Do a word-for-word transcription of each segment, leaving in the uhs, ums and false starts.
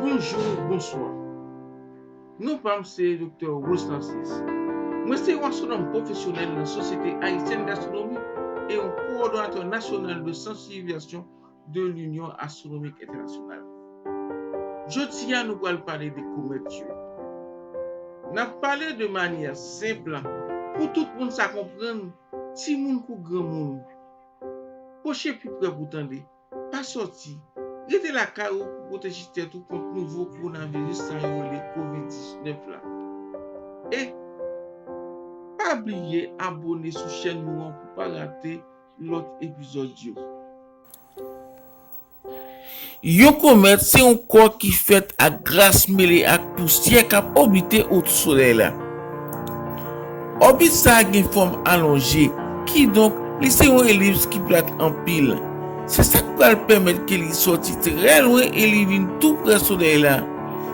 Bonjou, bonswa. Non pa m se Doktè Rose Narcisse. Mwen se yon astwonòm pwofesyonèl nan Sosyete Ayisyèn Dastwonomi e yon kowòdonatè nasyonal de sansibilizasyon de l'Union Astronomique Internationale. Jodi a, nou pral pale de komèt yo. N ap pale de manyè senp pou tout moun sa konprann, timoun kou granmoun. Pwoche pi pre pou tande. Pa sòti. Rete lakay ou pou pwoteje tèt ou kont nouvo kowonaviris sa yo rele kovid diznèf la. E pa bliye abòne sou chèn nou an pou pa rate lòt epizòd yo. Yon komèt se yon kò ki fèt ak gaz mele ak pousyè k ap òbite otou Solèy la. Òbit sa a gen fòm alonje, kidonk li se yon elips ki plat anpil. Se sa k pral pèmèt ke li sòti trè lwen e li vin tou prè Solèy la.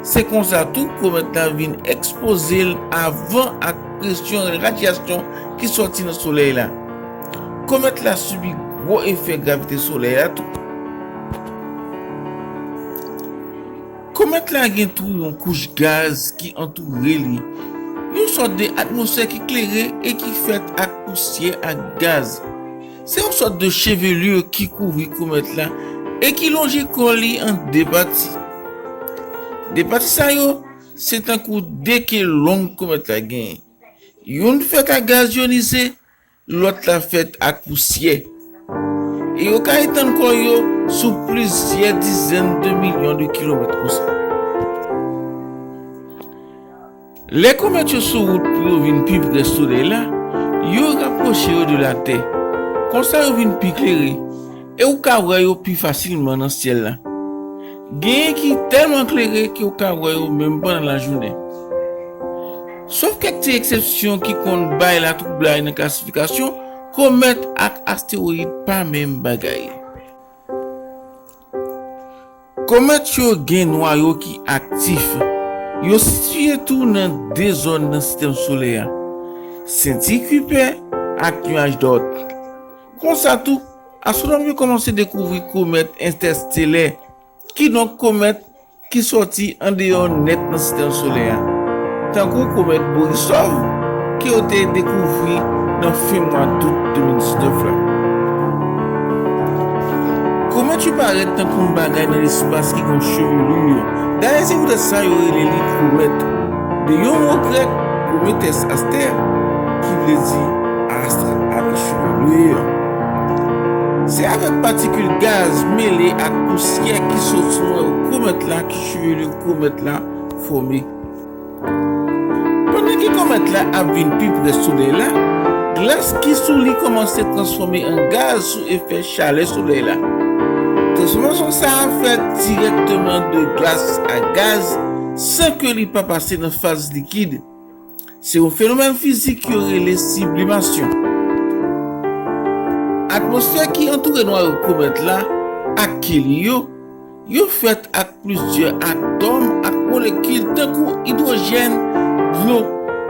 Se konsa tou komèt la vin ekspoze l a van ak presyon radyasyon ki sòti nan Solèy la. Komèt la sibi gwo efè gravite Solèy la tou. Komèt la gen tou yon kouch gaz ki antoure li, yon sòt de atmosfè ki klere e ki fèt ak pousyè ak gaz. Se yon sòt de chevelure ki kouvri komèt la e ki lonje kò li an de pati. De pati sa yo, se tankou de ke long komèt la genyen. Youn fèt ak gaz iyonize, lòt la fèt ak pousyè. E yo ka etann kò yo sou plizyè dizèn de milyon de kilomèt konsa. Lè komèt yo sou wout pou yo vin pi pre Solèy la, yo rapwoche yo de Latè. Konsa yo vin pi klere, e ou ka wè yo pi fasilman nan syèl la. Genyen ki tèlman klere ke w ka wè yo menm pandan lajounen. Sof kèk ti eksepsyon ki konn bay latwoublay nan klasifikasyon, komèt ak astewoyid pa menm bagay. Komèt yo gen nwayo ki aktif. Yo sitiye tou nan de zòn nan sistèm solè a, senti Kuiper ak nyaj Oort. Konsa tou, astwonòm yo kòmanse dekouvri komèt entèstelè, kidonk komèt ki sòti andeyò nèt nan sistèm solè a, tankou komèt Borisov ke yo te dekouvri nan fen mwa dout de mil diznèf la. Komèt yo parèt tankou yon bagay nan lespas ki gen yon chevelure. Dayè, se poutèt sa yo rele li komèt. De yon mo grèk, kometes, astè, ki vle di astre avèk chevelure. Se avèk patikil gaz mele ak pousyè ki sot sou nwayo komèt la ke chevelure komèt la fòme. Pandan ke komèt la ap vin pi pre Solèy la, glas ki sou li kòmanse transfòme an gaz sou efè chalè Solèy la. Transfòmasyon sa a fèt dirèkteman de glas a gaz san ke li pa pase nan faz likid. Se yon fenomèn fizik yo rele siblimasyon. Atmosfè ki antoure nwayo komèt la ak ke li yo, yo fèt ak plizyè atòm ak molekil tankou idwojèn, dlo,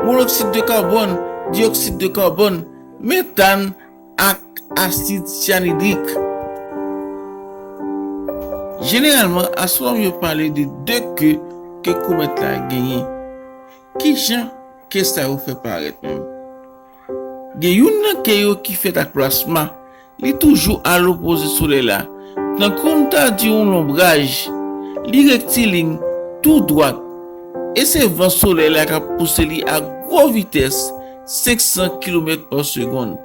monoksid de kabòn, diyoksid de kabòn, metàn ak asid syanidrik. Jeneralman, astwonòm yo pale de de ke ke komèt la genyen. Kijan ke sa yo fè parèt menm? Gen youn nan ke yo ki fèt ak plasma, li toujou a lopoze Solèy la, tankou m ta di yon lonbraj. Li rektilin, tou dwat, e se van Solèy la k ap pouse li a gwo vitès, senk san kilomèt pa segonn.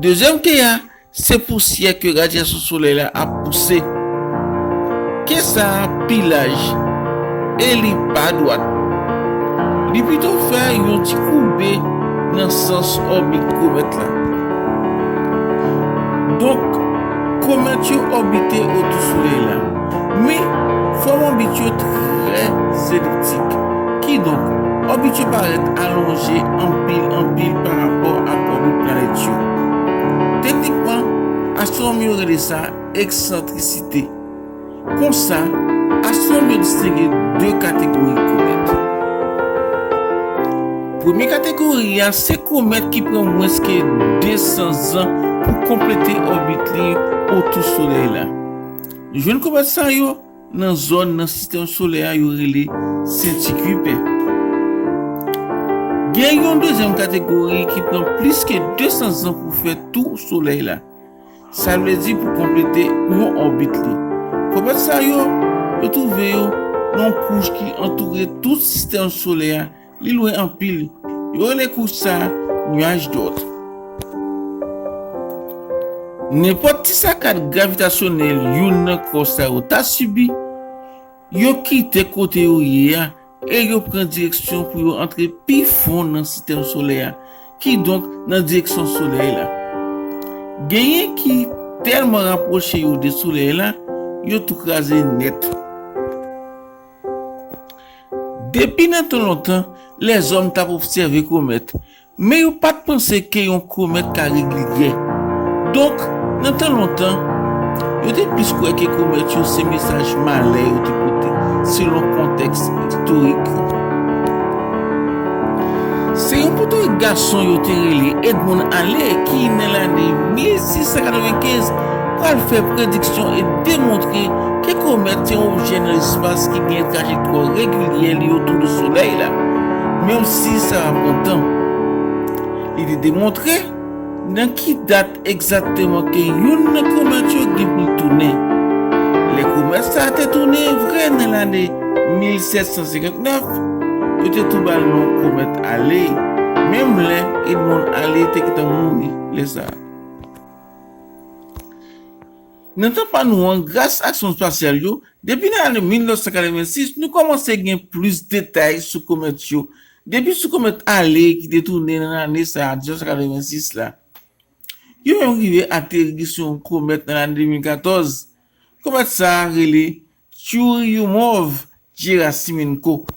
Dezyèm ke a, se pousyè ke radyasyon solèy la ap pouse. Ke sa a pi laj, e li pa dwat. Li pito fè yon ti koube nan sans òbit komèt la. Donk, komèt yo òbite otou Solèy la, men fòm òbit yo trè eliptik. Kidonk, òbit yo parèt alonje anpil, anpil parapò ak òbit planèt yo. Teknikman, astwonòm yo rele sa eksantrisite. Konsa, astwonòm yo distenge de kategori komèt. Premye kategori a se komèt ki pran mwens ke de san zan pou konplete òbit li otou Solèy la. Nou jwenn komèt sa yo nan zòn nan sistèm solè a yo rele senti Kuiper. Gen yon dezyèm kategori ki pran plis ke de san zan pou fè tou Solèy la. Sa vle di pou konplete yon òbit li. Komèt sa yo, yo twouve yo nan yon kouch ki antoure tout sistèm solè a, li lwen anpil. Yo rele kouch sa a nuage d'Oort. Nenpòt ti sakad gravitasyonèl youn nan kò sa yo ta sibi, yo kite kote yo ye a e yo pran direksyon pou yo antre pi fon nan sistèm solè a, kidonk nan direksyon Solèy la. Genyen ki tèlman rapwoche yo de Solèy la, yo tou kraze nèt. Depi nan tan lontan, lèzòm t ap obsève komèt, men yo pa t panse ke yon komèt ka regilyè. Donk, nan tan lontan, yo te plis kwè ke komèt yo se mesaj malè yo te pote, selon kontèks istorik yo. Se yon Pòtorik gason yo te rele Edmond Halley ki, nan lane mil sis san katrevenkenz, pral fè prediksyon e demontre ke komèt se yon objè nan lespas ki gen trajektwa regilyè li otou de Solèy la, menm si sa va pran tan. Li te demontre nan ki dat egzakteman ke youn nan komèt yo gen pou l tounen. Lè komèt sa a te tounen vre nan lane mil sèt san senkant nèf, yo te tou ba l non komèt Halley, menm lè Edmond Halley te gentan mouri lè sa a. Nan tan pa nou an, gras ak sonn espasyal yo, depi nan lane mil nèf san katrevensis, nou kòmanse gen plis detay sou komèt yo. Depi sou komèt Halley ki te tounen nan lane sa a, diznèf san katrevensis la, yo menm rive ateri sou yon komèt nan lane de mil katòz. Komèt sa a rele Churyumov-Gerasimenko.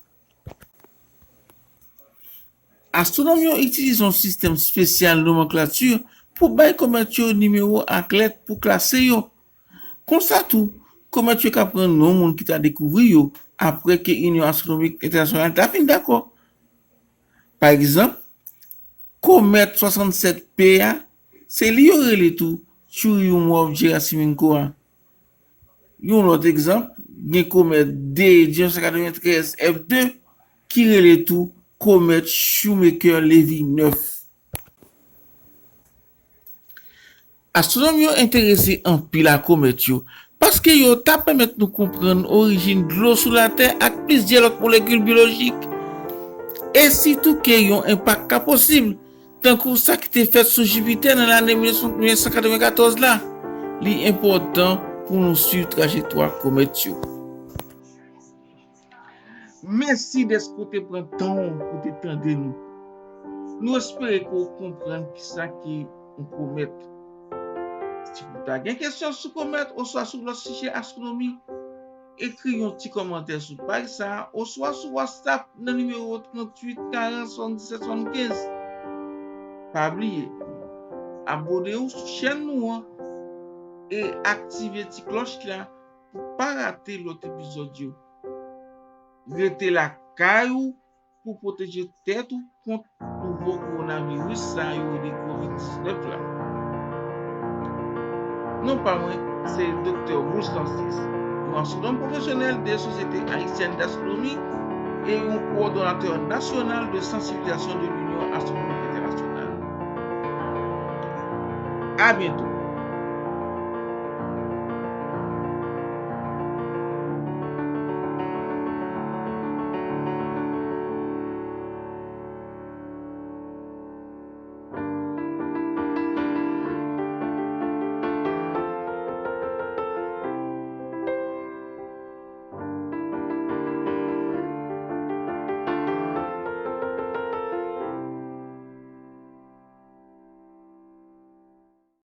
Astwonòm yo itilize yon sistèm espesyal nomanklati pou bay komèt yo nimewo ak lèt pou klase yo. Konsa tou, komèt yo ka pran non moun ki ta dekouvri yo apre ke Inyon Astwonomik Entènasyonal ta fin dakò. Pa egzanp, komèt swasannsèt P a, se li yo rele tou Churyumov-Gerasimenko a. Yon lòt egzanp, gen komèt D diznèf san katreventrèz F de ki rele tou komèt Shoemaker-Levy nèf. Astwonòm yo enterese anpil a komèt yo, paske yo ta pèmèt nou konprann orijin dlo sou Latè ak plizyè lòt molekil byolojik, e sitou ke yon enpak ka posib, tankou sa ki te fèt sou Jipitè nan lane mil nèf san katrevenkatòz la. Li enpòtan pou nou swiv trajektwa komèt yo. Mèsi dèske w te pran tan w pou te tande nou. Nou espere ke w konprann kisa ki yon komèt. Si w ta gen kesyon sou komèt oswa sou lòt sijè astwonomi, ekri yon ti kòmantè sou paj sa a oswa sou WhatsApp nan nimewo tranntuit karant swasanndisèt swasannkenz. Pa bliye, abòne w sou chèn nou an e aktive ti klòch la pou pa rate lòt epizòd yo. Rete lakay ou pou pwoteje tèt ou kont nouvo kowonaviris sa yo rele kovid diznèf la. Non pa mwen, se Doktè Rouge Narcisse, yon astwonòm pwofesyonèl de Sosyete Ayisyèn Dastwonomi e yon kowòdonatè nasyonal de sansibilizasyon de l'Union Astronomique Internationale. A byento!